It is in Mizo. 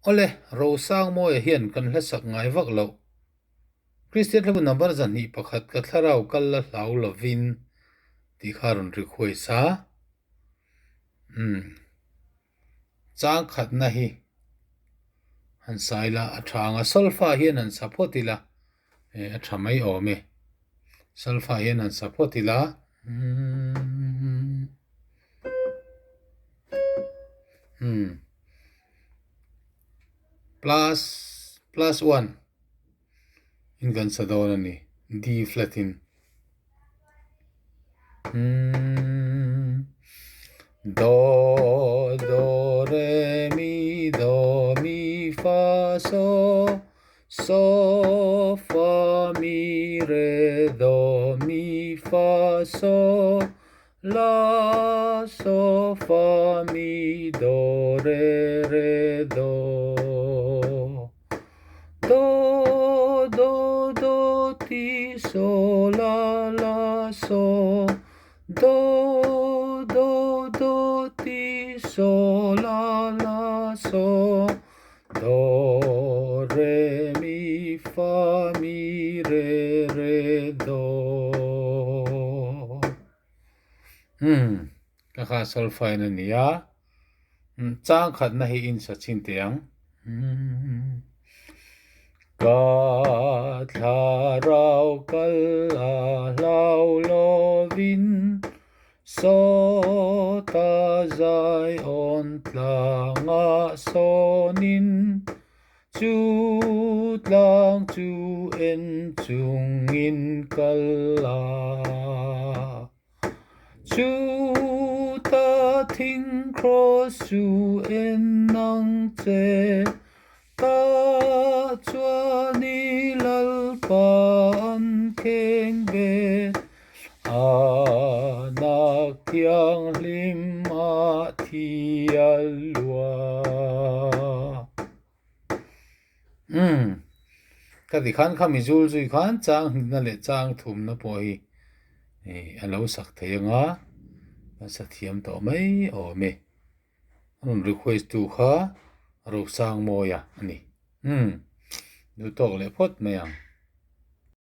Awle, Rosangmawia hian kan hla sak ngai vak loh. Kristian hlabu number 21 ka thlarau kal la hlau lovin tih kha a rawn request a. Umm. Chang khatna hi han sa ila a tha ang a, solfa hian han sa phawt ila eh a tha mai awm e. Solfa hian han sa phawt ila umm umm plus plus one in kan sa dawn a ni D flat in. Do do re mi do mi fa so so fa mi re do mi fa so la so fa mi do re re do. Do do do ti so la la so do do do ti so la la so do re mi fa mi re re do. Umm ka kha solfa in a ni a. Chang khatna hi in sa chin teh ang. Ka thlarau kal a hlau lovin sawta zai awn tlangah sawnin chu tlang chu en chungin kal a. Chuta thing cross chu en ang che, tah chuan i Lalpa an kheng ve, a nak thianghlim ah thi a lua. Umm, ka ti khan kha mi zul zui khan chang hnihna leh chang thumna pawh hi a lo sak thei ang a, a sa thiam tawh mai awm e. A rawn request tu kha Rosangmawia a ni. Umm, duh tawk leh phawt mai ang.